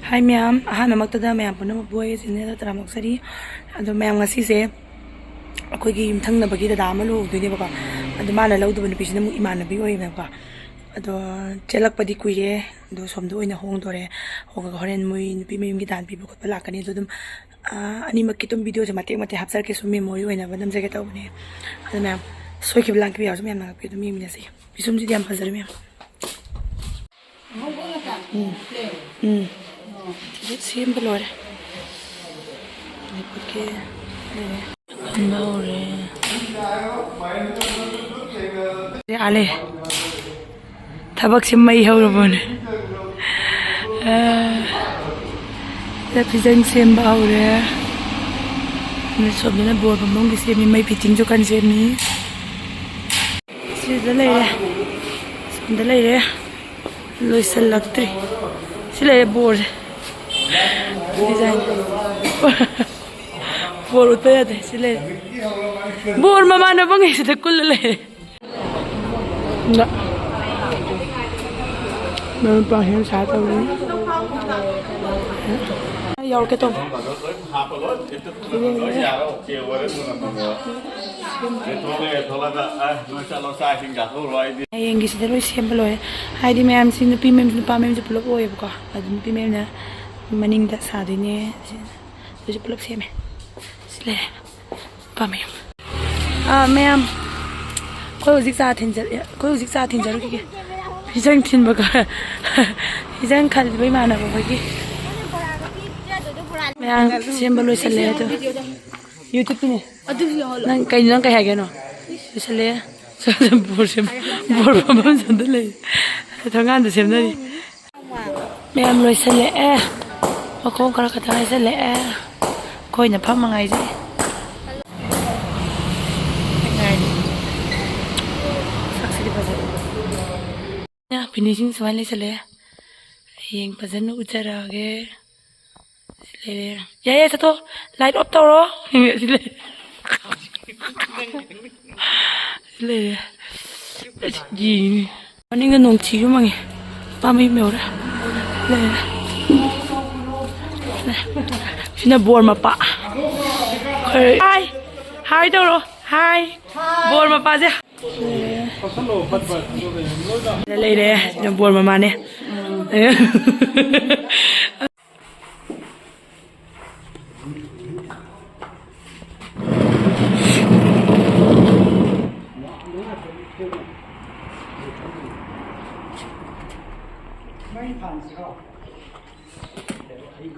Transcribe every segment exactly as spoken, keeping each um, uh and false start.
ꯍꯥꯏ ꯃꯌꯥꯝ, ꯑꯍꯥꯟꯕꯃꯛꯇꯗ ꯃꯌꯥꯝ ꯄꯨꯝꯅꯃꯛꯄꯨ ꯑꯩꯒꯤ ꯆꯦꯅꯦꯜꯗ ꯇꯔꯥꯝꯅ ꯑꯣꯛꯆꯔꯤ꯫ ꯑꯗꯣ ꯃꯌꯥꯝ, ꯉꯁꯤꯁꯦ ꯑꯩꯈꯣꯏꯒꯤ ꯌꯨꯝꯊꯪꯅꯕꯒꯤ ꯗꯗꯥ ꯑꯃ ꯂꯨꯍꯣꯡꯗꯣꯏꯅꯦꯕꯀꯣ꯫ ꯑꯗꯣ ꯃꯥꯅ ꯂꯧꯗꯧꯕ ꯅꯨꯄꯤꯁꯤꯅ ꯑꯃꯨꯛ ꯏꯃꯥꯟꯅꯕꯤ ꯑꯣꯏꯌꯦꯕꯀꯣ꯫ ꯑꯗꯣ ꯆꯦꯜꯂꯛꯄꯗꯤ ꯀꯨꯏꯔꯦ, ꯑꯗꯣ ꯁꯣꯝꯗ ꯑꯣꯏꯅ ꯍꯣꯡꯗꯣꯔꯦ꯫ ꯍꯣꯡꯉꯒ ꯍꯣꯔꯦꯟ ꯃꯣꯏ ꯅꯨꯄꯤ ꯃꯌꯨꯝꯒꯤ ꯗꯥꯟ ꯄꯤꯕ ꯈꯣꯠꯄ ꯂꯥꯛꯀꯅꯤ꯫ ꯑꯗꯣ ꯑꯗꯨꯝ, ꯑꯥ, ꯑꯅꯤꯃꯛꯀꯤ ꯑꯗꯨꯝ ꯚꯤꯗꯤꯑꯣꯁꯦ ꯃꯇꯦꯛ ꯃꯇꯦꯛ ꯍꯥꯞꯆꯔꯛꯀꯦ, ꯁꯨꯝ ꯃꯦꯃꯣꯔꯤ ꯑꯣꯏꯅꯕ ꯅꯝꯖꯒꯦ ꯇꯧꯕꯅꯦ꯫ ꯑꯗꯣ ꯃꯌꯥꯝ, ꯁꯣꯏꯈꯤꯕ ꯂꯥꯟꯈꯤꯕ ꯌꯥꯎꯔꯁꯨ ꯃꯌꯥꯝ ꯉꯥꯡꯉꯛꯄꯤꯌꯨ, ꯑꯗꯨꯝ ꯌꯦꯡꯃꯤꯟꯅꯁꯤ꯫ ꯄꯤꯁꯨꯝꯁꯤꯗꯤ ꯌꯥꯝ ꯐꯖꯔꯦ ꯃꯌꯥꯝ꯫ ꯎꯝ꯫ ꯎꯝ꯫ ꯁꯤꯗ ꯁꯦꯝꯕ ꯂꯣꯏꯔꯦ꯫ ꯂꯩꯄꯛꯀꯤ ꯂꯩꯔꯦ꯫ ꯈꯟꯕ ꯍꯧꯔꯦ꯫ ꯑꯥ ꯂꯩ꯫ ꯊꯕꯛꯁꯦ ꯃꯩ ꯍꯧꯔꯕꯅꯦ꯫ ꯑꯥ, ꯁꯤꯗ ꯐꯤꯖꯪ ꯁꯦꯝꯕ ꯍꯧꯔꯦ꯫ ꯑꯗ ꯁꯣꯝꯗꯅ ꯕꯣꯔ ꯐꯝꯐꯝꯒꯤ ꯁꯦꯝꯃꯤ, ꯃꯩ ꯐꯤꯠꯇꯤꯡꯁꯨ ꯀꯟꯅ ꯁꯦꯝꯃꯤ꯫ ꯁꯤꯗ ꯂꯩꯔꯦ꯫ ꯁꯣꯝꯗ ꯂꯩꯔꯦ꯫ ꯂꯣꯏꯁꯤꯜꯂꯛꯇ꯭ꯔꯤ꯫ ꯁꯤ ꯂꯩꯔꯦ ꯕꯣꯔꯁꯦ꯫ ꯗꯤꯖꯥꯏꯟ꯫ ꯕꯣꯔ ꯎꯠꯄ ꯌꯥꯗꯦ꯫ ꯁꯤ ꯂꯩꯔꯦ꯫ ꯕꯣꯔ ꯃꯃꯥꯟꯅꯕꯉꯩꯁꯤꯗ ꯀꯨꯜꯂ ꯂꯩꯔꯦ꯫ ꯅ-, ꯅꯪ ꯅꯨꯄꯥ ꯍꯦꯟ ꯁꯥ ꯇꯧꯔꯤ꯫ ꯌꯥꯎꯔꯛꯀꯦ ꯇꯧꯕ꯫ ꯍꯌꯦꯡꯒꯤꯁꯤꯗ ꯂꯣꯏ ꯁꯦꯝꯕ ꯂꯣꯏꯔꯦ꯫ ꯍꯥꯏꯗꯤ ꯃꯌꯥꯝꯁꯤ ꯅꯨꯄꯤ ꯃꯌꯨꯝ, ꯅꯨꯄꯥ ꯃꯌꯨꯝꯁꯨ ꯄꯨꯂꯞ ꯑꯣꯏꯌꯦꯕꯀꯣ꯫ ꯑꯗꯨ ꯅꯨꯄꯤ ꯃꯌꯨꯝꯅ ꯃꯅꯤꯡꯗ ꯁꯥꯗꯣꯏꯅꯦ꯫ ꯑꯗꯨꯁꯨ ꯄꯨꯂꯞ ꯁꯦꯝꯃꯦ꯫ ꯁꯤ ꯂꯩꯔꯦ꯫ ꯄꯥꯝꯃꯦ꯫ ꯑꯥ, ꯃꯌꯥꯝ, ꯑꯩꯈꯣꯏ ꯍꯧꯖꯤꯛ ꯆꯥ ꯊꯤꯟ ꯆꯠꯂꯤ, ꯑꯩꯈꯣꯏ ꯍꯧꯖꯤꯛ ꯆꯥ ꯊꯤꯟ ꯆꯠꯂꯨꯈꯤꯒꯦ꯫ ꯐꯤꯖꯪ ꯊꯤꯟꯕ ꯈꯔ-, ꯐꯤꯖꯪ ꯈꯜꯂꯤꯕ ꯏꯃꯥꯟꯅꯕ ꯑꯩꯈꯣꯏꯒꯤ꯫ ꯃꯌꯥꯝ ꯁꯦꯝꯕ ꯂꯣꯏꯁꯜꯂꯦ ꯑꯗꯣ꯫ YouTube-ꯀꯤꯅꯦ꯫ ꯅꯪ ꯀꯩꯅꯣ, ꯅꯪ ꯀꯩ ꯍꯥꯏꯒꯦꯅꯣ? ꯂꯣꯏꯁꯜꯂꯦ꯫ ꯕꯣꯔ ꯁꯦꯝ-, ꯕꯣꯔ ꯐꯝꯐꯝ ꯁꯣꯝꯗ ꯂꯩ꯫ ꯊꯣꯡꯒꯥꯟꯗ ꯁꯦꯝꯅꯔꯤ꯫ ꯃꯌꯥꯝ ꯂꯣꯏꯁꯤꯜꯂꯛꯑꯦ꯫ ꯃꯈꯣꯡ ꯈꯔ ꯈꯛꯇ ꯉꯥꯏꯁꯤꯜꯂꯛꯑꯦ꯫ ꯑꯩꯈꯣꯏꯅ ꯐꯝꯃ ꯉꯥꯏꯖꯩ꯫ ꯁꯛꯁꯤꯗꯤ ꯐꯖꯩ꯫ ꯐꯤꯅꯤꯁꯤꯡ ꯁꯨꯃꯥꯏꯅ ꯂꯩꯁꯜꯂꯛꯑꯦ꯫ ꯍꯌꯦꯡ ꯐꯖꯅ ꯎꯠꯆꯔꯛꯑꯒꯦ꯫ ꯁꯤ ꯂꯩꯔꯦ꯫ ꯌꯥꯏ, ꯌꯥꯏ, ꯆꯠꯊꯣꯛ꯫ Light off ꯇꯧꯔꯣ꯫ ꯁꯤ ꯂꯩ-, ꯁꯤ ꯂꯩꯔꯦ꯫ ꯌꯦꯡꯉꯤꯅꯦ꯫ ꯃꯅꯤꯡꯗ ꯅꯣꯡ ꯊꯤꯁꯨ ꯃꯪꯉꯦ꯫ ꯄꯥꯝꯕꯤ ꯑꯃ ꯌꯧꯔꯦ꯫ ꯂꯩꯔꯦ꯫ ꯁꯤꯅ ꯕꯣꯔ ꯃꯄꯥ꯫ ꯈꯔ ꯍꯥꯏ, ꯍꯥꯏ ꯇꯧꯔꯣ꯫ ꯍꯥꯏ꯫ ꯕꯣꯔ ꯃꯄꯥꯁꯦ꯫ ꯁꯤꯗ ꯂꯩꯔꯦ꯫ ꯁꯤꯅ ꯕꯣꯔ ꯃꯃꯥꯅꯦ꯫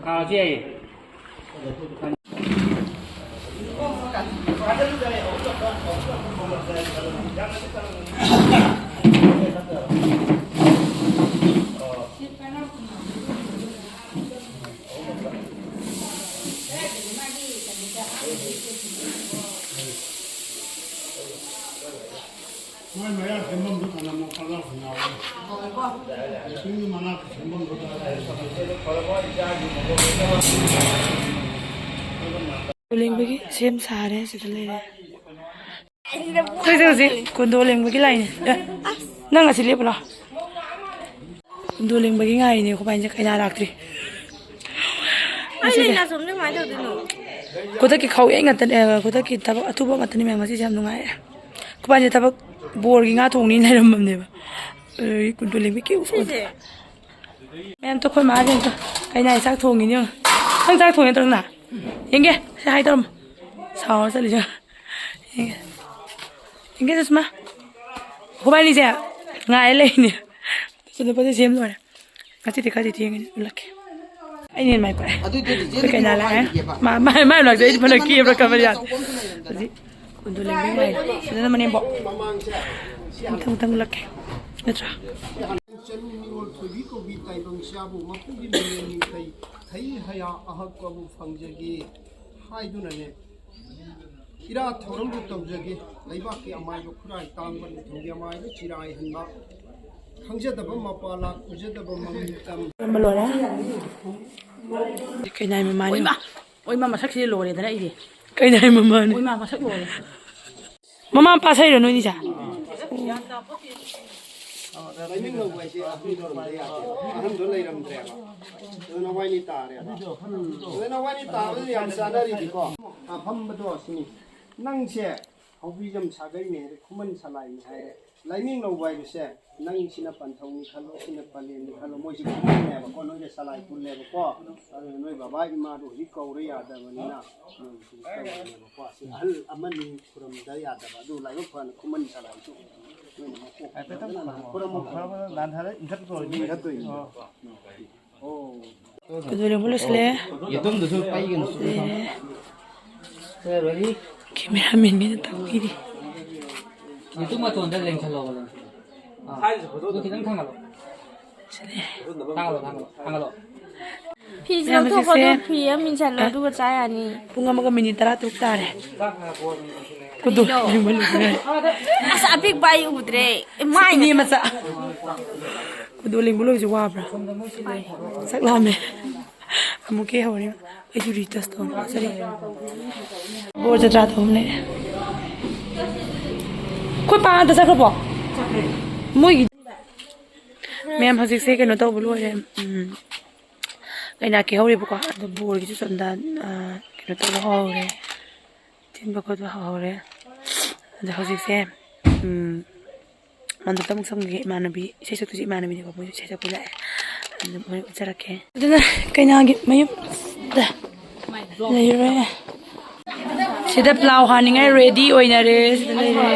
ꯊꯥꯁꯤ ꯌꯥꯏꯌꯦ꯫ ꯃꯣꯏ ꯃꯌꯥ ꯁꯦꯝꯐꯝꯗꯨ ꯀꯅꯥꯅꯣ ꯄꯂꯥꯎ ꯌꯥꯎꯔꯦ꯫ ꯂꯩꯁꯤꯡꯒꯤ ꯃꯅꯥꯛꯇ ꯁꯦꯝꯐꯝꯗꯨ ꯇꯥꯔꯦ꯫ ꯂꯦꯡꯕꯒꯤ ꯁꯦꯝ ꯁꯥꯔꯦ, ꯁꯤꯗ ꯂꯩꯔꯦ꯫ ꯑꯩꯈꯣꯏꯁꯦ ꯍꯧꯖꯤꯛ ꯀꯨꯟꯗꯣ ꯂꯦꯡꯕꯒꯤ ꯂꯥꯏꯅꯦ꯫ ꯑꯦ, ꯅꯪ ꯑꯁꯤ ꯂꯦꯞꯄꯨ ꯂꯥꯎ꯫ ꯀꯨꯟꯗꯣ ꯂꯦꯡꯕꯒꯤ ꯉꯥꯏꯔꯤꯅꯦ, ꯑꯩꯈꯣꯏ ꯄꯥꯏꯟꯁꯦ ꯀꯩꯅꯥ ꯂꯥꯛꯇ꯭ꯔꯤ꯫ ꯑꯩ ꯉꯁꯤꯁꯦ ꯂꯩꯅꯥ ꯆꯣꯝꯁꯦ ꯀꯃꯥꯏꯅ ꯇꯧꯗꯣꯏꯅꯣ? ꯈꯨꯗꯛꯀꯤ ꯈꯥꯎ ꯌꯩ ꯉꯥꯛꯇꯅꯦ, ꯑ, ꯈꯨꯗꯛꯀꯤ ꯊꯕꯛ ꯑꯊꯨꯕ ꯉꯥꯛꯇꯅꯤ ꯃꯌꯥꯝ, ꯉꯁꯤꯁꯦ ꯌꯥꯝ ꯅꯨꯡꯉꯥꯏꯔꯦ꯫ ꯑꯩꯈꯣꯏ ꯄꯥꯏꯟꯁꯦ ꯊꯕꯛ ꯕꯣꯔꯒꯤ ꯉꯥ ꯊꯣꯡꯅꯤꯅ ꯂꯩꯔꯝꯃꯕꯅꯦꯕ꯫ ꯑ, ꯀꯨꯟꯗꯣ ꯂꯦꯡꯕꯒꯤ ꯀꯦꯎ ꯁꯣꯛꯑꯗ꯫ ꯁꯤꯁꯦ꯫ ꯃꯌꯥꯝ ꯇꯨ ꯑꯩꯈꯣꯏ ꯃꯥꯁꯦ ꯑꯝꯇ ꯀꯩꯅꯥꯏ ꯆꯥꯛ ꯊꯣꯡꯉꯤꯅꯦ ꯌꯦꯡꯉꯣ꯫ ꯅꯪ ꯆꯥꯛ ꯊꯣꯡꯉꯦ ꯇꯧꯔ ꯅ? ꯌꯦꯡꯒꯦ꯫ ꯁꯤ ꯍꯥꯏ ꯇꯧꯔꯝꯃꯣ꯫ ꯁꯥꯎꯔ ꯆꯠꯂꯤꯁꯦ꯫ ꯌꯦꯡꯒꯦ꯫ ꯌꯦꯡꯒꯦ ꯁꯨꯁꯃꯥ꯫ ꯑꯩꯈꯣꯏꯕꯥꯅꯤꯁꯦ ꯉꯥꯏ ꯂꯩꯅꯦ꯫ ꯁꯤ ꯅꯨꯄꯥꯁꯦ ꯁꯦꯝ ꯂꯣꯏꯔꯦ꯫ ꯉꯁꯤꯗꯤ ꯈꯔꯗꯤ ꯊꯦꯡꯉꯅꯤ ꯎꯠꯂꯛꯀꯦ꯫ ꯑꯩꯅ ꯍꯦꯟꯅ ꯃꯥꯏ ꯄꯥꯛꯑꯦ꯫ ꯑꯗꯨꯏꯗꯨꯗꯤ ꯆꯦ ꯑꯩꯈꯣꯏ ꯀꯩꯅꯥ ꯂꯥꯛꯑꯦ꯫ ꯃꯥ-, ꯃꯥ-, ꯃꯥꯏ ꯃꯅꯥꯛꯇ ꯑꯩꯗꯤ ꯐꯅ ꯀꯦꯕ꯭ꯔꯥ ꯈꯟꯕꯅꯦ ꯌꯥꯔꯦ꯫ ꯍꯧꯖꯤꯛ ꯀꯨꯟꯗꯣ ꯂꯦꯡꯕꯩ ꯉꯥꯏꯔꯦ꯫ ꯁꯤꯗꯅ ꯃꯅꯦꯝꯕꯣꯛ꯫ ꯃꯊꯪ ꯃꯊꯪ ꯎꯠꯂꯛꯀꯦ꯫ ꯅꯠꯇ꯭ꯔꯥ? ꯆꯅꯨ ꯅꯤꯉꯣꯜ ꯊꯣꯏꯕꯤ ꯀꯧꯕꯤ ꯇꯥꯏꯕꯪ ꯆꯥꯕꯨ ꯃꯄꯨꯒꯤ ꯃꯤꯔꯦꯟ ꯅꯤꯡꯊꯩ ꯊꯩ ꯍꯌꯥ ꯑꯍꯛꯄꯕꯨ ꯐꯪꯖꯒꯦ ꯍꯥꯏꯗꯨꯅꯅꯦ, ꯏꯔꯥꯠ ꯊꯧꯔꯝꯕꯨ ꯇꯧꯖꯒꯦ꯫ ꯂꯩꯕꯥꯛꯀꯤ ꯑꯃꯥꯏꯕ ꯈꯨꯔꯥꯏ ꯇꯥꯡꯕ, ꯅꯤꯡꯊꯧꯒꯤ ꯑꯃꯥꯏꯕ ꯆꯤꯔꯥꯏꯍꯟꯕ, ꯈꯪꯖꯗꯕ ꯃꯄꯥ ꯂꯥꯛ ꯎꯖꯗꯕ ꯃꯃꯤꯇꯝ꯫ ꯂꯣꯏꯔꯦ꯫ ꯀꯩꯅꯥꯏ ꯃꯃꯥꯅꯤ꯫ ꯑꯣꯏꯃꯥ ꯃꯁꯛꯁꯤꯗꯤ ꯂꯣꯏꯔꯦꯗꯅ ꯑꯩꯗꯤ꯫ ꯀꯩꯅꯥꯏ ꯃꯃꯥꯅꯤ꯫ ꯑꯣꯏꯃꯥ ꯃꯁꯛ ꯂꯣꯏꯔꯦ꯫ ꯃꯃꯥ ꯃꯄꯥ ꯁꯛꯏꯔꯣ ꯅꯣꯏꯅꯤꯁꯦ? ꯂꯩꯃꯤꯟꯅꯧꯕ ꯍꯥꯏꯁꯦ ꯑꯍꯟꯗꯣ ꯂꯩꯔꯝꯗ ꯌꯥꯗꯦ꯫ ꯑꯍꯟꯗꯣ ꯂꯩꯔꯝꯗ꯭ꯔꯦꯕ꯫ ꯑꯗꯨꯅ ꯋꯥꯏꯅꯤ ꯇꯥꯔꯦꯕ꯫ ꯑꯗꯨꯅ ꯋꯥꯏꯅꯤ ꯇꯥꯕꯗꯨ ꯌꯥꯝ ꯆꯥꯅꯔꯤꯅꯤꯀꯣ꯫ ꯑ, ꯐꯝꯕꯗꯣ ꯁꯤꯅꯤ꯫ ꯅꯪꯁꯦ ꯍꯧꯕꯤꯖꯝ ꯁꯥꯒꯩꯅꯦ ꯍꯥꯏꯔꯦ, ꯈꯨꯃꯟ ꯁꯂꯥꯏꯅꯦ ꯍꯥꯏꯔꯦ, ꯂꯥꯏꯃꯤꯡ ꯂꯧꯕ ꯍꯥꯏꯕꯁꯦ ꯅꯪꯁꯤꯅ ꯄꯟꯊꯧꯅꯤ ꯈꯜꯂꯣ, ꯁꯤꯅ ꯄꯂꯦꯟꯅꯤ ꯈꯜꯂꯣ, ꯃꯣꯏꯁꯦ ꯈꯨꯃꯟꯅꯦꯕꯀꯣ, ꯅꯣꯏꯅ ꯁꯂꯥꯏ ꯄꯨꯜꯂꯦꯕꯀꯣ꯫ ꯑꯗꯨꯅ ꯅꯣꯏ ꯕꯕꯥ ꯏꯃꯥꯗꯣ ꯍꯧꯖꯤꯛ ꯀꯧꯔꯦ ꯌꯥꯗꯕꯅꯤꯅ ꯅꯣꯏ ꯍꯧꯖꯤꯛ ꯇꯧꯔꯤꯅꯦꯕꯀꯣ꯫ ꯑꯁꯤ ꯑꯍꯜ ꯑꯃꯅꯤ ꯈꯨꯔꯝꯗ ꯌꯥꯗꯕ, ꯑꯗꯨ ꯂꯥꯏꯕꯛ ꯐꯅ ꯈꯨꯃꯟ ꯁꯂꯥꯏꯁꯨ ꯅꯣꯏꯅ ꯃꯀꯣꯛ ꯍꯥꯏꯐꯦꯠꯇꯪ ꯈꯨꯔꯝꯃꯨ꯫ ꯈꯨꯔꯝꯃꯨ, ꯂꯥꯟꯊꯔ ꯏꯟꯈꯠꯄ ꯑꯣꯏꯔꯗꯤ꯫ ꯏꯟꯈꯠꯇꯣꯏꯅꯦꯕꯀꯣ꯫ ꯑꯣ꯫ ꯑꯣ꯫ ꯑꯗꯨ ꯂꯦꯡꯕ ꯂꯣꯏꯁꯤꯜꯂꯦ꯫ ꯌꯦꯇꯨꯝꯗꯨꯁꯨ ꯄꯩꯒꯅꯨ꯫ ꯂꯣꯏꯔꯦ꯫ ꯁꯦ, ꯔꯣꯂꯤ꯫ ꯀꯦꯃꯦꯔꯥꯃꯦꯟꯒꯤꯅ ꯇꯥꯛꯄꯤꯔꯤ꯫ ꯌꯦꯇꯨꯝ ꯃꯇꯣꯟꯗ ꯂꯦꯡꯁꯜꯂꯣꯕ, ꯂꯦꯡꯁꯜꯂꯣ꯫ ꯑꯥ, ꯑꯗꯨ ꯈꯤꯇꯪ ꯊꯥꯡꯒꯠꯂꯣ꯫ ꯁꯤꯅꯦ꯫ ꯊꯥꯡꯒꯠꯂꯣ, ꯊꯥꯡꯒꯠꯂꯣ, ꯊꯥꯡꯒꯠꯂꯣ꯫ ꯐꯤꯁꯦ ꯃꯌꯥꯝ ꯂꯧꯊꯣꯛꯈꯣ, ꯍꯧꯖꯤꯛꯁꯦ꯫ ꯑꯗꯨꯒ ꯐꯤ ꯑꯃ ꯏꯟꯁꯤꯜꯂꯣ, ꯑ, ꯑꯗꯨꯒ ꯆꯥ ꯌꯥꯅꯤ꯫ ꯄꯨꯡ ꯑꯃꯒ ꯃꯤꯅꯤꯠ ꯇꯔꯥ ꯇꯔꯨꯛ ꯇꯥꯔꯦ꯫ ꯈꯨꯗꯣ ꯀꯔꯤꯅꯣ? ꯂꯦꯡꯕ ꯂꯣꯏꯗ꯭ꯔꯦ꯫ ꯑꯁ, ꯑꯄꯤꯛꯄ ꯑꯩ ꯎꯗ꯭ꯔꯦ꯫ ꯃꯥꯏꯅ ꯏꯅꯦ ꯃꯆꯥ꯫ ꯈꯨꯗꯣ ꯂꯦꯡꯕ ꯂꯣꯏꯕꯁꯦ ꯋꯥꯕ꯭ꯔꯥ? ꯆꯥꯛ ꯂꯥꯝꯃꯦ꯫ ꯑꯃꯨꯛꯀ ꯍꯧꯔꯦ꯫ ꯑꯩꯁꯨ retouch ꯇꯧꯔꯦ꯫ ꯁꯣꯔꯤ꯫ ꯕꯣꯔ ꯖꯇ꯭ꯔꯥ ꯇꯧꯕꯅꯦ꯫ ꯑꯩꯈꯣꯏ ꯄꯥ ꯑꯥꯗ ꯆꯠꯈ꯭ꯔꯕꯣ? ꯃꯣꯏꯒꯤ ꯃꯌꯥꯝ ꯍꯧꯖꯤꯛꯁꯦ ꯀꯩꯅꯣ ꯇꯧꯕ ꯂꯣꯏꯔꯦ꯫ ꯎꯝ, ꯀꯩꯅꯥ ꯀꯦꯍꯧꯔꯦꯕꯀꯣ꯫ ꯑꯗꯣ ꯕꯣꯔꯒꯤꯁꯨ ꯁꯣꯝꯗ, ꯑ, ꯀꯩꯅꯣ ꯇꯧꯕ ꯍꯧꯔꯦ꯫ ꯊꯤꯟꯕ ꯈꯣꯠꯄ ꯍꯧꯍꯧꯔꯦ꯫ ꯑꯗꯣ ꯍꯧꯖꯤꯛꯁꯦ, ꯎꯝ, ꯃꯟꯗꯞꯇ ꯑꯃꯨꯛ ꯆꯪꯈꯤꯒꯦ꯫ ꯏꯃꯥꯟꯅꯕꯤ ꯏꯁꯩ ꯁꯛꯇꯣꯏꯁꯦ ꯏꯃꯥꯟꯅꯕꯤꯅꯦꯕ, ꯃꯣꯏꯁꯨ ꯏꯁꯩ ꯁꯛꯄ ꯂꯥꯛꯑꯦ꯫ ꯑꯗꯨ ꯃꯣꯏ ꯎꯠꯆꯔꯛꯀꯦ꯫ ꯑꯗꯨꯅ ꯀꯩꯅꯥꯒꯤ ꯃꯌꯨꯝꯗ ꯂꯩꯔꯦ꯫ ꯁꯤꯗ ꯄ꯭ꯂꯥꯎ ꯍꯥꯟꯅꯤꯡꯉꯥꯏ ready ꯑꯣꯏꯅꯔꯦ꯫ ꯁꯤꯗ ꯂꯩꯔꯦ꯫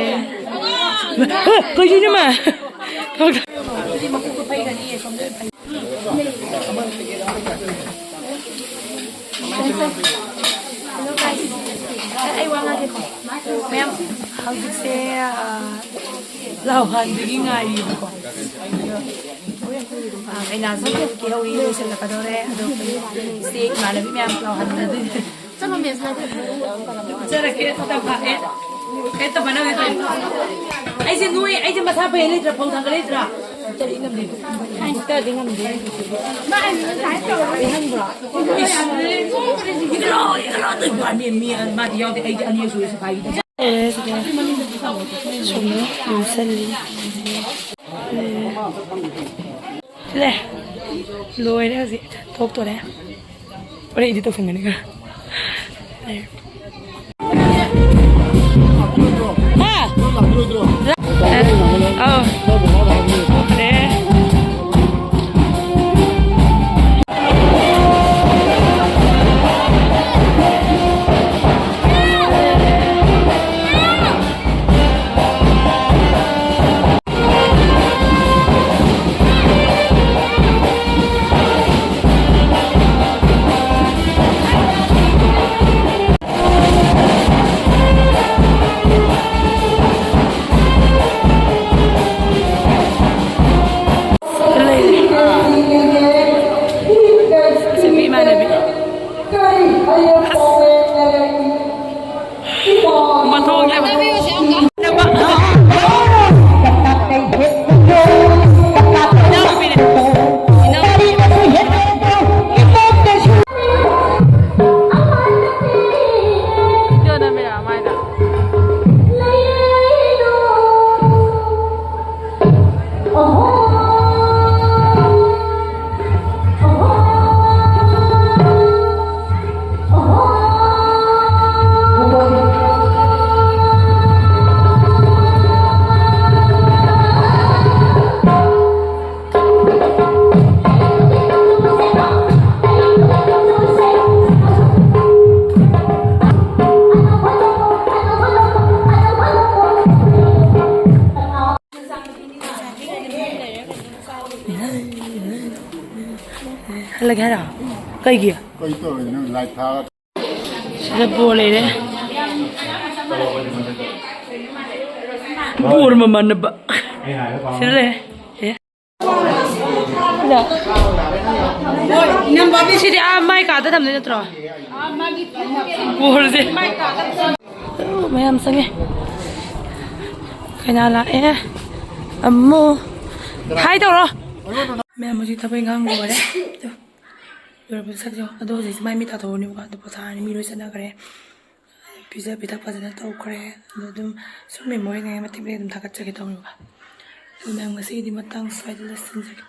ꯍ, ꯀꯩꯅꯣꯅꯦ ꯃꯥ? ꯑꯩ ꯋꯥ ꯉꯥꯡꯒꯦ꯫ ꯃꯌꯥꯝ, ꯍꯧꯖꯤꯛꯁꯦ, ꯑ, ꯂꯥꯎꯍꯟꯕꯒꯤ ꯉꯥꯏꯔꯤꯕꯀꯣ꯫ ꯑ, ꯀꯩꯅꯥꯁꯨ ꯀꯦꯍꯧꯔꯤ, ꯂꯣꯏꯁꯤꯜꯂꯛꯀꯗꯧꯔꯦ꯫ ꯑꯗꯣ ꯏꯆꯦ ꯏꯃꯥꯟꯅꯕꯤ ꯃꯌꯥꯝ ꯂꯥꯎꯍꯟꯕꯗꯨ ꯆꯠꯂꯣ, ꯃꯦꯝ, ꯁ꯭ꯋꯥꯏꯗ꯫ ꯆꯠꯂꯒꯦ, ꯇꯞ ꯇꯞ ꯂꯥꯛꯑꯦ꯫ ꯀꯩ ꯇꯧꯕ ꯅꯪ? ꯑꯩꯁꯦ ꯅꯣꯏ, ꯑꯩꯁꯦ ꯃꯁꯥ ꯐꯩ ꯂꯩꯇ꯭ꯔꯥ? ꯐꯧ ꯊꯥꯡꯒꯠ ꯂꯩꯇ꯭ꯔꯥ? ꯆꯠꯂꯤ ꯉꯝꯗꯦ꯫ ꯍꯥꯏꯇꯗꯤ ꯉꯝꯗꯦ꯫ ꯃꯥ ꯑꯩ ꯉꯁꯥꯏ ꯇꯧꯔꯒ ꯏꯍꯟꯕ꯭ꯔꯣ? ꯏꯁ, ꯏꯔꯣ, ꯏꯔꯣ, ꯏꯔꯣ, ꯃꯤ, ꯃꯤ, ꯃꯥꯗꯤ ꯌꯥꯎꯗꯦ꯫ ꯑꯩꯗꯤ ꯑꯅꯤꯔꯛ ꯁꯨꯔꯦ ꯁꯤꯐꯥꯏꯒꯤꯗ꯫ ꯇꯧꯔꯦ ꯁꯤꯗ꯫ ꯁꯨꯝ ꯉꯥꯡꯁꯜꯂꯤ꯫ ꯂꯦ꯫ ꯂꯣꯏꯔꯦ ꯍꯧꯖꯤꯛ꯫ ꯊꯣꯛꯇꯣꯔꯦ꯫ ꯍꯣꯔꯦꯟ ꯏꯗꯤꯠ ꯇꯧꯁꯟꯒꯅꯤ ꯈꯔ꯫ ꯍꯥ? ꯑꯧ꯫ ꯊꯣꯛꯇꯣꯔꯦ꯫ ꯂꯩꯔꯦ꯫ ꯁꯤꯕꯤ ꯏꯃꯥꯟꯅꯕꯤ꯫ ꯑꯁ꯫ ꯃꯊꯣꯡ ꯌꯥꯝ ꯍꯜꯂꯒꯦ ꯍꯥꯏꯔꯣ? ꯀꯩꯒꯤ? ꯀꯩ ꯇꯧꯔꯤꯅꯣ? ꯂꯥꯏꯠ ꯊꯥꯔ꯫ ꯁꯤꯗ ꯕꯣꯔ ꯂꯩꯔꯦ꯫ ꯕꯣꯔ ꯃꯃꯥꯟꯅꯕ꯫ ꯁꯤꯗ ꯂꯩꯔꯦ꯫ ꯑꯦ꯫ ꯁꯤꯗ꯫ ꯁꯤꯗꯤ ꯑꯥ ꯃꯥꯏ ꯀꯥꯗ ꯊꯝꯗꯣꯏ ꯅꯠꯇ꯭ꯔꯣ? ꯕꯣꯔꯁꯦ꯫ ꯑꯣ, ꯃꯌꯥꯝ ꯆꯪꯉꯦ꯫ ꯀꯩꯅꯥ ꯂꯥꯛꯑꯦ꯫ ꯑꯃꯨ꯫ ꯍꯥꯏ ꯇꯧꯔꯣ꯫ ꯃꯌꯥꯝ ꯍꯧꯖꯤꯛ ꯊꯕꯛ ꯏꯪꯈꯥꯡ ꯂꯣꯏꯔꯦ꯫ ꯂꯣꯏꯔꯕ ꯁꯛꯁꯦ꯫ ꯑꯗꯣ ꯍꯧꯖꯤꯛꯁꯦ ꯃꯥꯏ ꯃꯤꯠ ꯇꯥꯊꯣꯛꯑꯅꯦꯕꯀꯣ꯫ ꯑꯗꯣ ꯄꯣꯊꯥꯔꯅꯤ꯫ ꯃꯤ ꯂꯣꯏ ꯆꯠꯅꯈ꯭ꯔꯦ꯫ ꯄꯤꯖ ꯄꯤꯊꯛ ꯐꯖꯅ ꯇꯧꯈ꯭ꯔꯦ꯫ ꯑꯗꯣ ꯑꯗꯨꯝ ꯁꯨꯝ ꯃꯦꯃꯣꯔꯤ ꯑꯣꯏꯅꯤꯡꯉꯥꯏ ꯃꯇꯦꯛ ꯃꯇꯦꯛ ꯑꯗꯨꯝ ꯊꯥꯒꯠꯆꯒꯦ ꯇꯧꯅꯦꯕꯀꯣ꯫ ꯑꯗꯣ ꯃꯌꯥꯝ ꯉꯁꯤꯒꯤꯗꯤ ꯃꯇꯥꯡ ꯁ꯭ꯋꯥꯏꯗ ꯂꯣꯏꯁꯤꯟꯖꯒꯦ꯫